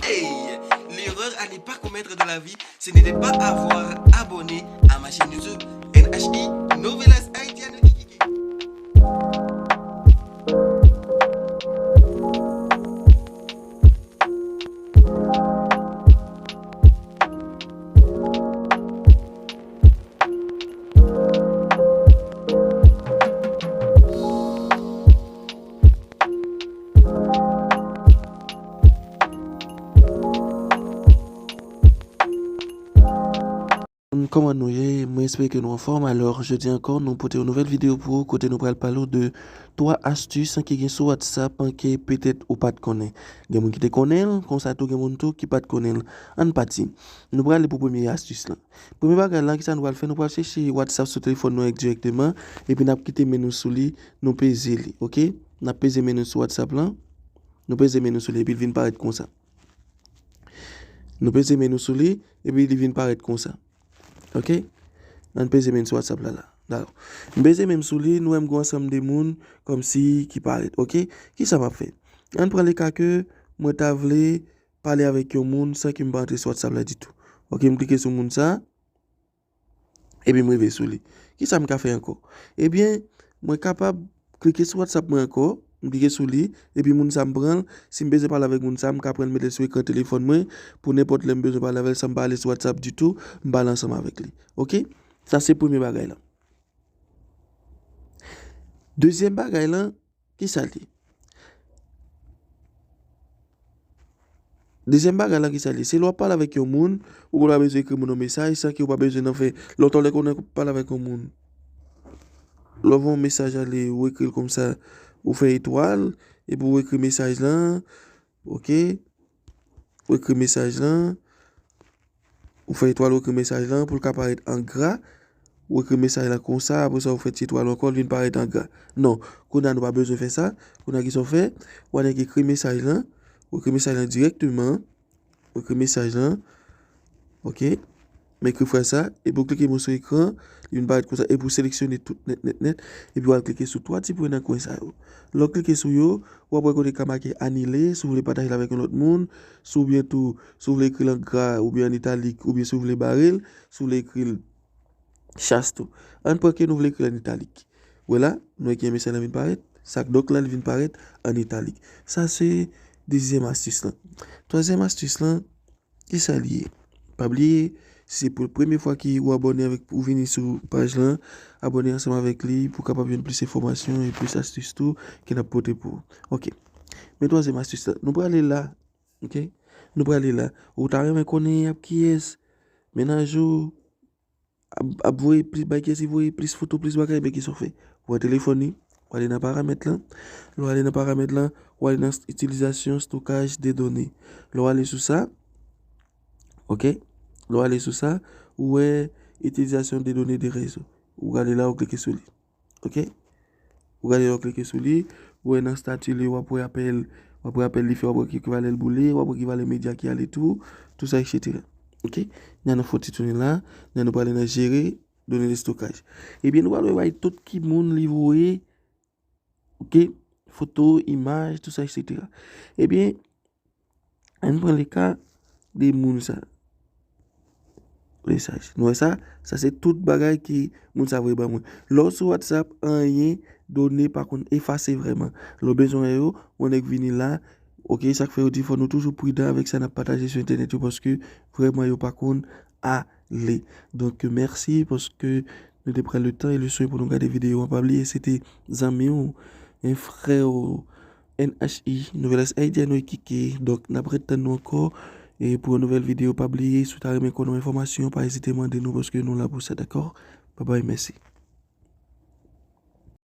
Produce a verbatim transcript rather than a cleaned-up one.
Hey, l'erreur à ne pas commettre dans la vie, ce n'était pas avoir abonné à ma chaîne YouTube N H I Novelas Haitianas Kikiki. Kòman nou ye? Mwen espere ke nou anfòm. Alò, jodi ankò, nou pote yon nouvèl videyo pou ou, kote nou pral pale w de twa astis ki gen sou WhatsApp ke petèt ou pa t konnen. Gen moun ki te konnen l, konsa tou gen moun tou ki pa t konnen l. Ann pati. Nou prale pou premye astis lan. Premye bagay lan, kisa nou pral fè? Nou pral chèche WhatsApp sou telefòn nou an dirèkteman, epi n ap kite men nou sou li, nou peze li, oke? N ap peze men nou sou WhatsApp lan, nou peze men nou sou li, epi l vin parèt konsa. Nou peze men nou sou li, epi li vin parèt konsa. Oke? Ann peze men sou WhatsApp la, la. Dakò. M peze men m sou li, nou wè m gen ansanm de moun kòmsi ki parèt. Oke? Kisa m ap fè? Ann pran le ka ke mwen ta vle pale avèk yon moun san ke m pa antre sou WhatsApp la ditou. Oke, m klike sou moun sa, epi m rive sou li. Kisa m ka fè ankò? Ebyen, mwen kapab klike sou WhatsApp mwen ankò, m klike sou li, epi moun sa m pran l, si m bezwen pale avèk moun sa, m ka pran l mete l sou ekran telefòn mwen, pou nenpòt lè m bezwen pale avè l san m pa ale sou WhatsApp ditou, m pale ansanm avèk li. Oke? Sa se premye bagay lan. Dezyèm bagay lan, kisa l ye? Dezyèm bagay lan, kisa l ye? Se lè w ap pale avèk yon moun, ou pa bezwen ekri moun yon mesaj, san ke ou pa bezwen nan fè. Lontan lè konnen w ap pale avèk yon moun. Lè w voye yon mesaj ale, ou ekri l konsa, ou fè etwal, epi ou ekri mesaj lan, oke? Ou ekri mesaj lan, ou fè etwal, ou ekri mesaj lan pou l ka parèt an gra. Ou ekri mesaj lan konsa, apre sa ou fè ti etwal ankò, l vin parèt an gra. Non, kounye a nou pa bezwen fè sa. Kounye a kisa w fè? Ou annik ekri mesaj lan, ou ekri mesaj lan dirèkteman, ou ekri mesaj lan, oke? M ekri fraz sa, epi ou klike mwen sou ekran, li vin parèt konsa, epi ou seleksyone tout nèt, nèt, nèt, epi w al klike sou twa ti pwen nan kwen sa yo. Lè w klike sou yo, w ap wè kote ka make anile, si w vle pataje l avèk yon lòt moun, si oubyen tou, si w vle ekri l an gra, oubyen an italik, oubyen si w vle bare l, si w vle ekri l chas tou. Ann pran ke nou vle ekri l an italik. Wè la, nou wè ki mesaj lan vin parèt, sa k donk la, li vin parèt an italik. Sa se dezyèm astis lan. Twazyèm astis lan, kisa l ye? Pa bliye, si se pou premye fwa ke ou abòne avèk, ou vini sou paj lan, abòne ansanm avèk li pou w kapab jwenn plis enfòmasyon e plis astis tou ke n ap pote pou ou. Oke. Men twazyèm astis la, nou prale la, oke? Nou prale la. Ou ta renmen konnen y ap kiyès? Mennaj ou, ap, ap voye plis, bay kiyès li voye plis foto, plis bagay, men kisa w fè? Ou pran telefòn li, ou ale nan paramèt lan. Lè w ale nan paramèt lan, ou ale nan itilizasyon stokaj de done. Lè w ale sou sa, oke? Lè w ale sou sa, ou wè itilizasyon de done de rezo. Ou gade la, ou klike sou li. Oke? Ou gade lè w klike sou li, ou wè nan stati li, w ap wè apèl, w ap wè apèl li fè, w ap wè ki valè l boule, w ap wè ki valè medya ki ale tou, tou sa, etsetera. Oke? N a nan fon ti tounen la, n a nou prale nan jere done de stokaj. Ebyen, nou pral wè bay tout ki moun li voye, oke? Foto, imaj, tou sa, etsetera. Ebyen, ann pran le ka de moun sa. Mesaj. Nou wè sa? Sa se tout bagay ke moun sa voye ban mwen. Lè w sou WhatsApp, anyen, done pa konn efase vrèman. Lè w bezwen yo, ou annik vini la. Oke, sa k fè yo di fò nou toujou pridan avèk sa n ap pataje sou entènèt yo, paske vrèman yo pa konn ale. Donk, mèsi paske nou te pran le tan e le swen pou nou gade videyo a. Pa bliye, se te zanmi w, yon frè w, N H I, Novelas Haitianas Kikiki. Donk, n ap ret tann nou ankò, e pou yon nouvèl videyo. Pa bliye, si w ta renmen konnen yon enfòmasyon, pa ezite mande nou, paske nou la pou sa, dakò? Babay, mèsi.